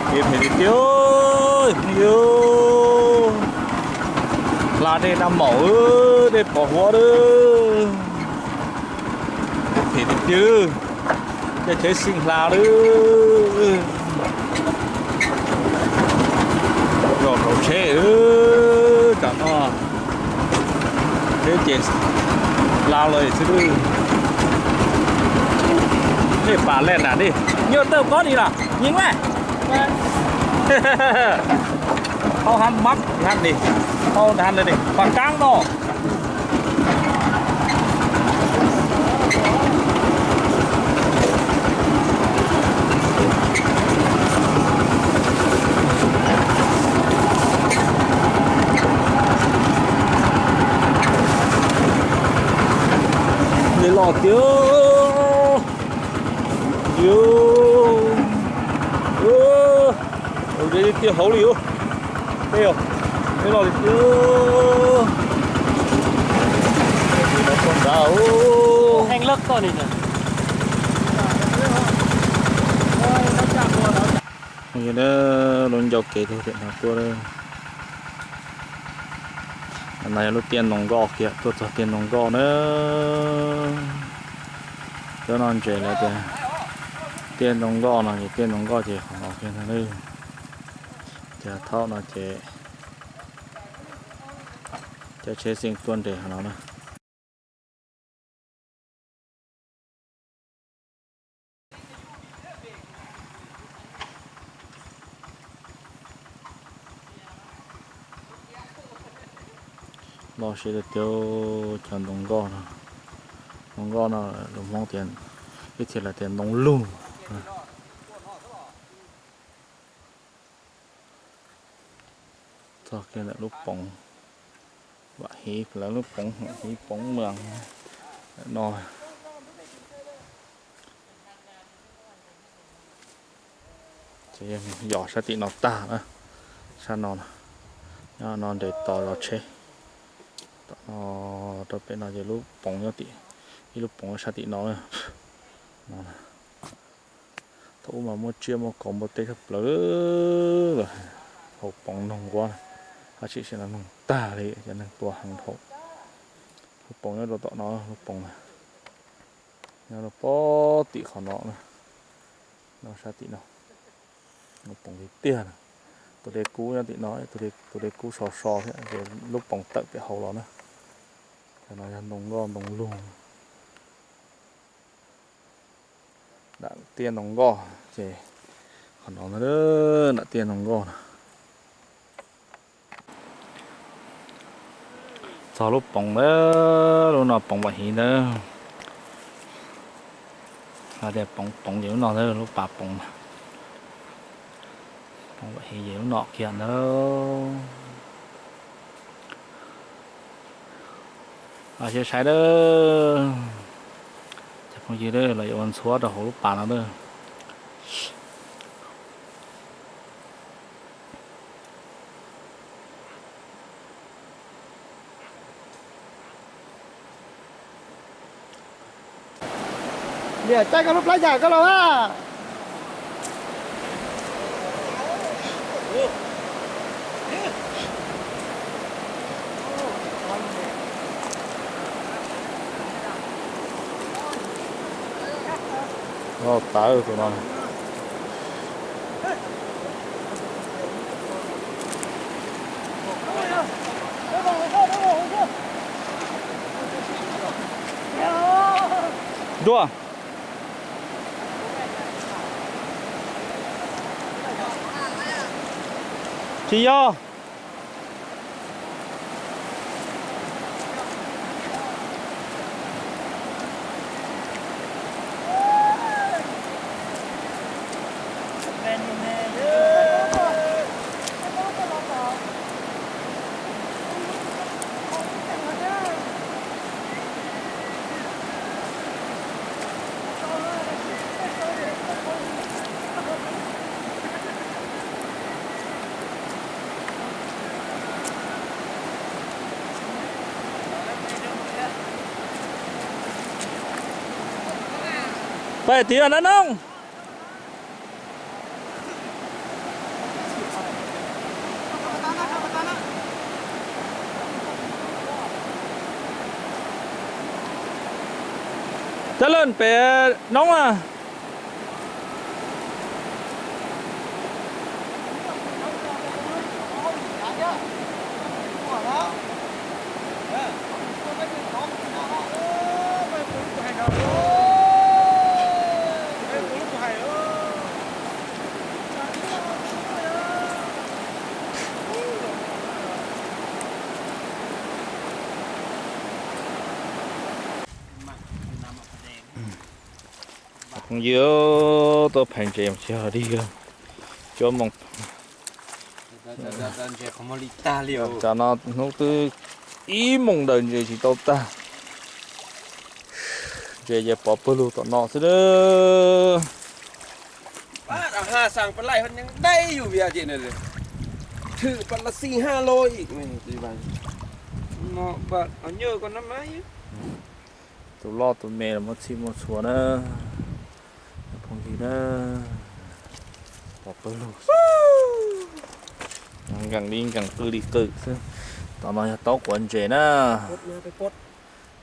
Kev phem tiag tiag, phooj ywg. Hla dej naj maum, dej pos huab lawm. Kev phem tiag tiag, caij tsheb xyeej hla lawm. Zos rau tsheb, tam no tsheb ces hla los xwb. Tej pas lej nam dej, nyuaj tawj pob ni los nyeej mas. Hau hab mab hab ni, hau hab ni, pas kaab no. Dej loj tiag. Yus, dej tiag hauv li os. Dej, dej loj li tiag. Dej no txog nrad. Lub ncauj kev tuaj tiam no tuaj. No yog lub tiaj ntoo nkoj kiag, tuaj txog tiaj ntoo nkoj na. Cov no ntses lawv tias tiaj ntoo nkoj no ces tiaj ntoo nkoj ces qhov no kiag ntag. Ces thaum no ces cov tsheb xyeej tuaj nres qhov no na. Loj siab tiag tiag cov ntoo nkoj no. Ntoo nkoj no lus Hmoob tias, ib txhia lawv tias ntoo lug. Txog kiag ntawm lub poov Vam Hiv, lawv lub poov Vam Hiv poov mas no. Ces yog sab tim no tag na, sab no, nyob no nres tos zov tsheb. Tom no rau pem no ces lub poov nyob tim, ib lub poov nyob sab tim no. No, thaum ub mas muaj tsiaj muaj kaus npua teb tshaj plaws lawm, hauv poov noog nquab, tab sis sim no noog tag li, cov neeg tua heev dhau. Lub poov nyob rau tom no, lub poov nyob rau pem tim qhov no, no sab tim no. Lub poov tiag tiag na, tus dej kub nyob tim no, tus dej kub so so thiab ces lub poov tawm pem hauv los na. Cov no yog ntoo nkoj ntoo lug. Nram tiaj ntoo nkoj ces qhov no, nram tiaj ntoo nkoj no. Txog lub poov ntawd, lub no poov Vam Hiv ntawd. Hais tias poov poov ces lub no ntawd, lub pas poov, poov Vam Hiv ces lub no kiag ntawd. Los sis saib dawb, cov phooj ywg dawb, los yuav ua ntxhuav rau hauv lub pas no dawb. Niam, caij koj lub plab yam koj los a. Loj tawv tus no. Dua. Tsis yog. Peb tiv nab noog. Txawj leej pem noob na. Phooj ywg, tuaj phais ntses tsis yog dig, cuab moos. Cov no hnub twb ib moos ntawd ntses tsis tau tag. Ntses ces pov pawg lug tom no xwb. Tus loj tus me los muab txhij muab txhua na. Phooj ywg na, pov pawg lug xwb. Nkees li nkees, qw li qw xwb. Tom no yog taub quav ntses na.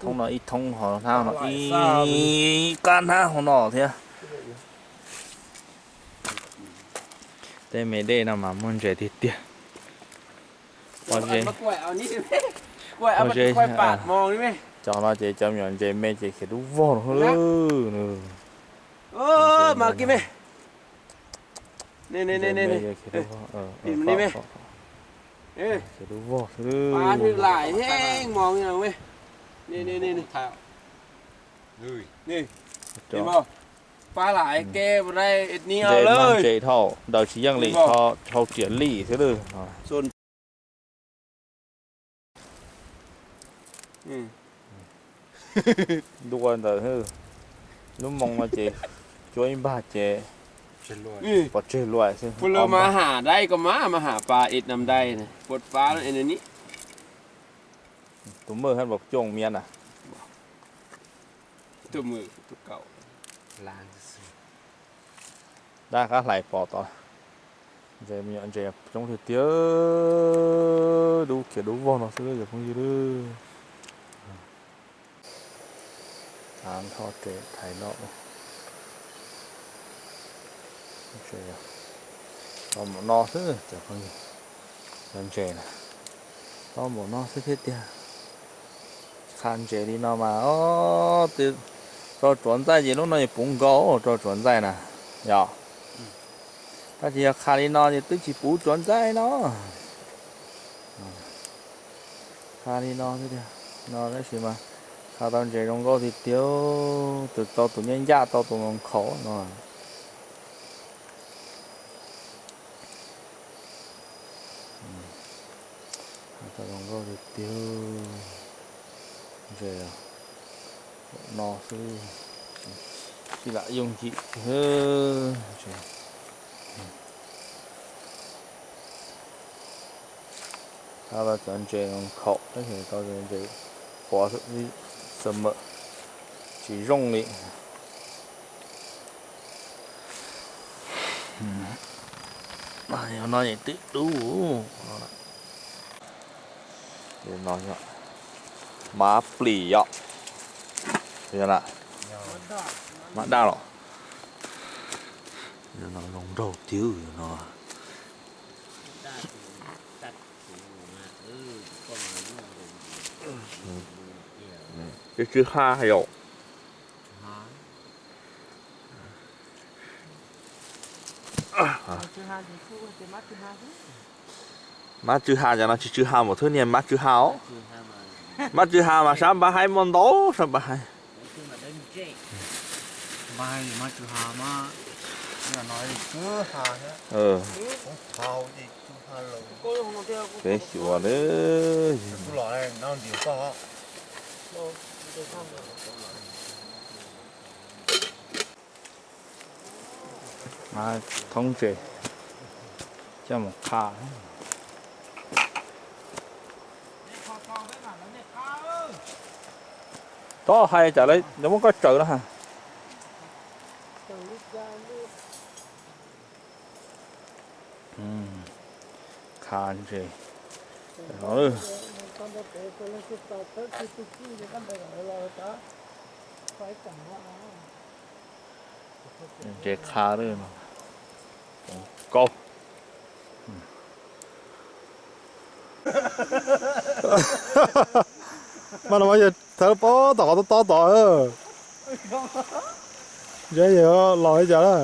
Thoob no ib thoob, ho hnab no ib qab hnab hauv no thiab. Tej me dej no mas muaj ntses tiag tiag. Pov ze, pov ze, cov no ces cov me nyuam ntses me ces khiav dub vog no. Khiav dub vog xwb. Ntses mas ntses dhau, daws tsis yeej li, dhau riam li xwb lawm. Dua ntawd, lub moo no ces cuab ib npag ces pov tseg luaj xwb. Tus maj hab npaum cuaj miab na. Daj qab hlais pom tod. Ntses me nyuam ntses coob tiag tiag, dub khiav dub vog no xwb cov phooj ywg. Nrho tes thaiv no. Tau npaum no xwb cov phooj ywg. Cov ntses na, tau npaum no xwb thiab tiag. Qha ntses li no mas, o, tso tsuav ntxaij ces lub no yuav puv nkaus tso tsuav ntxaij na, yog. Tab sis yog qha li no ces twb tsis puv tsuav ntxaij no. Qha li no xwb tiag, no tab sis mas qha tau ntses zoo nkauj tiag tiag, tus tau tus nyab ncaj tau tus nkhaus no. Qha tau zoo nkauj tiag tiag, ntses no xwb, tsis lam yooj yim. Qha tau cov ntses nkhaus tab sis tau ntses quav xwb, tsis zoo li. No es twb dub. Mav plis yom. Mav daj los. Yog no zoo nraug tiag no. Tsw tsw ha yom. Mab tsw ha, cov no tsis tsw ha npaum thwb niag mab tsw ha os. Mab tsw ha mas sab npab haib muaj ntau sab npab haib. Peb xyuas lawm. Thoob ntses coj mus qha. Txhob hais tsam lawv muab koj tsaws no ha. Qha ntses no. Ntses qha lawm no, kaub. Mas no mas yog thawv pob tom qhov tob tob tod. Ntsia yog los li cas na.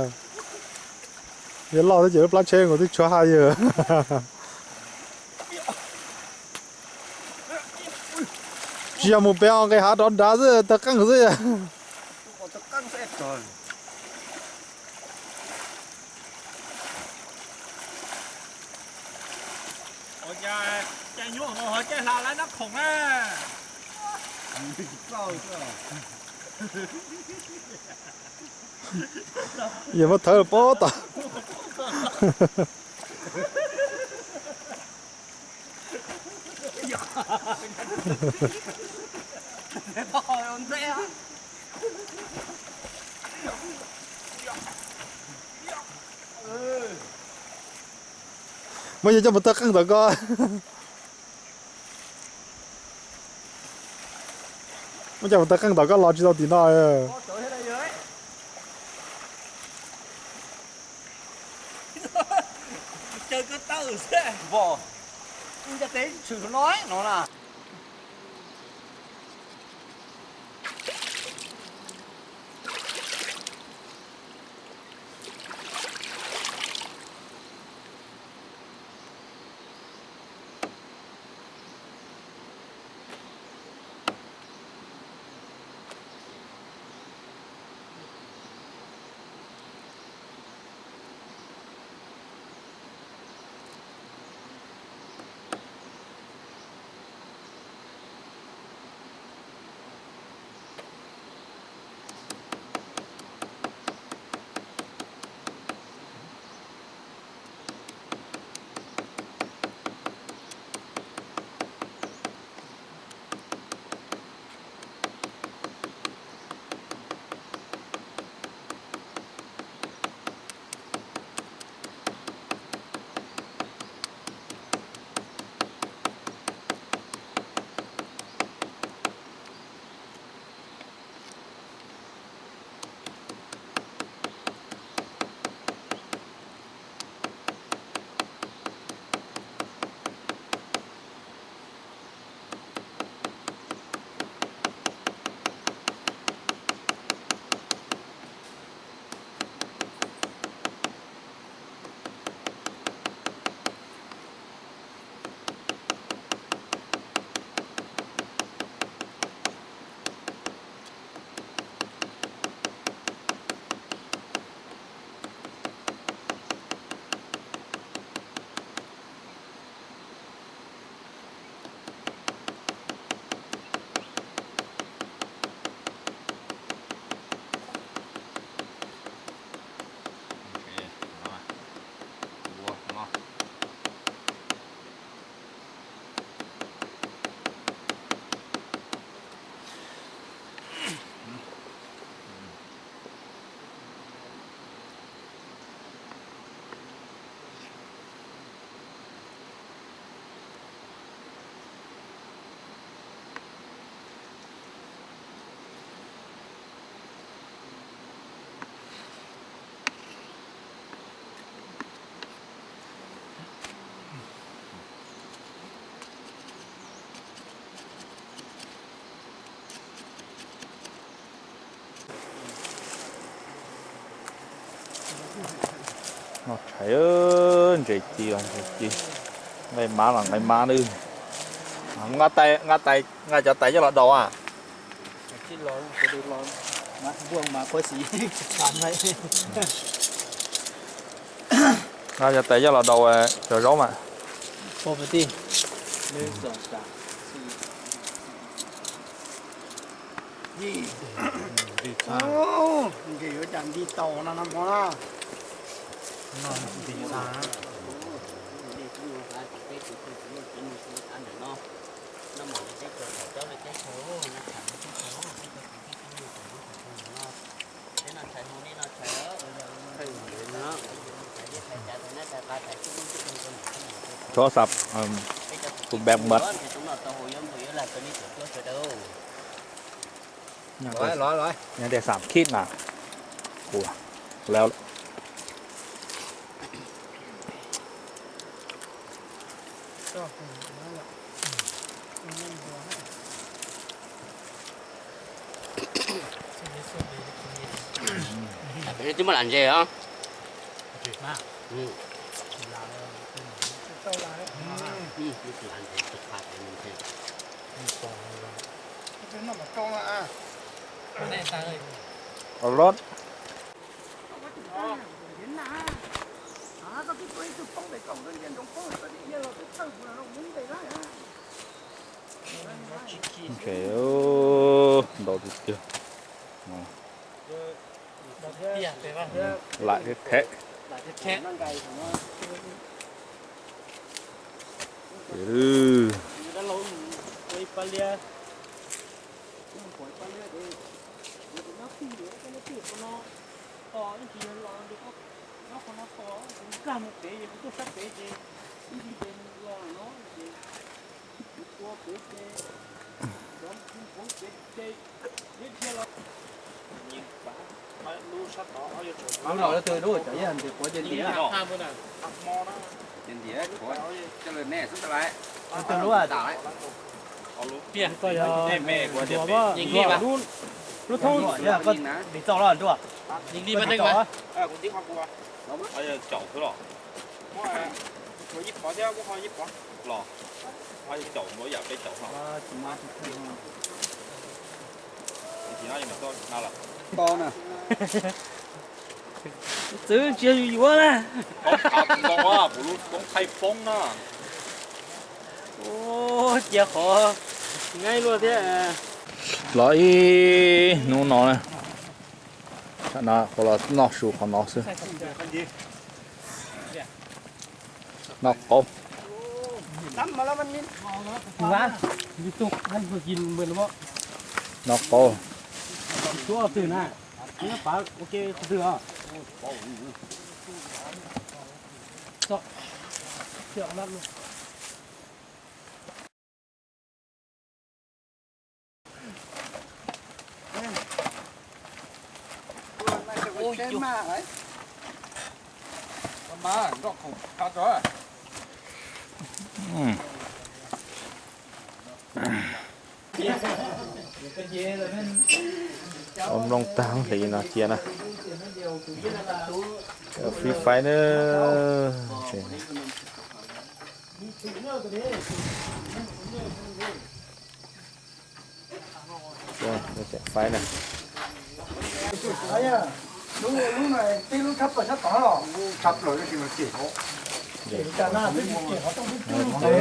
Yog loj thiab ces lub plab tsheb nkaus twb tshuav haj yawg. Tsis yog mus pem nqis hav rov nrad xwb, tawg qeej xwb. Yog muab thawv pob tom. Muab yawg coj mus tawg qeej ntawm ko. Muab coj mus tawg qeej ntawm ko los tsis tau tim no. Noj tshais, ntses ci los ntses ci, nqaij mab los nqaij mab nawb. Nqa tais, nqa tais, nqa cov tais coj los daus a. Nqa cov tais coj los daus cov zaub mas. Nqes yuav cas nti taus no no hmo na. Thov sab, tus bẹc mật. Los, los, los. Nyob tias xam khib na. Ua, lawm. Twb muaj lam ntses os. Los. Ntau tiag tiag. Laim thiab them. Lub no lub twg lub cov yog ntiav quav ces ntiav. Ces ntiav quav coj lawm nej xwb tas lawm. Lub twg lub a? Lub thoob yog koj tiv txoj los nruas. Tiv txoj. Caum xwb los? Los, ho caum npaum yam peb caum no. Txwv ntsia yuav na. Kuv lub koob thaij foob no. Cia qhov nqaij luaj thiab. Los ib hnub no na. Tsam no qhuav los noj su qhov no xwb. Noj qaub. Noj qaub. Ua nplooj tag hli no cia na. Free Fire na. Faib na. Lub no tib lub tshab plaws sab tod los? Tshab plaws, tab sis mas cem hauv. Cem cas na, twb tsis cem hauv, twb cem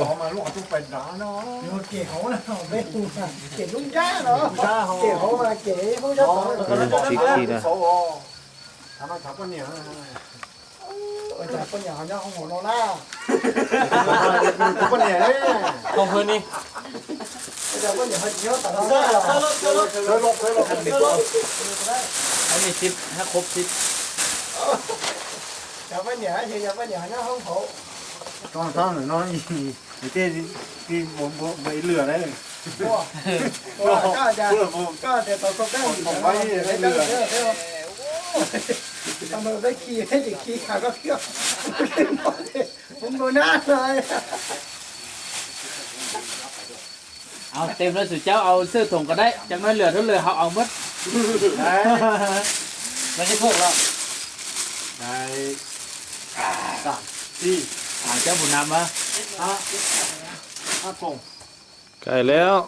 hauv mas lub qhov rooj pais nrad no. Yog cem hauv na, peb hu cem lub nrab no. Cem hauv mas cem hauv sab tod. Tshab plaws, tshab no tshab poj niam. Ua cas poj niam ho nyob hauv no na? Poj niam ne. Ua cas poj niam ho tsis nyob tom no na? Cas poj niam, yog poj niam ho nyob hauv hauv. Koj tias tau koj peb, tau peb khi, peb tsis khi kha koj kiag. Mus nab no. Tes no xum cab au xwb thoom kom dai, cov no lwm rau lwm hauv au mab. Cab mus nam mas. Kais lawm.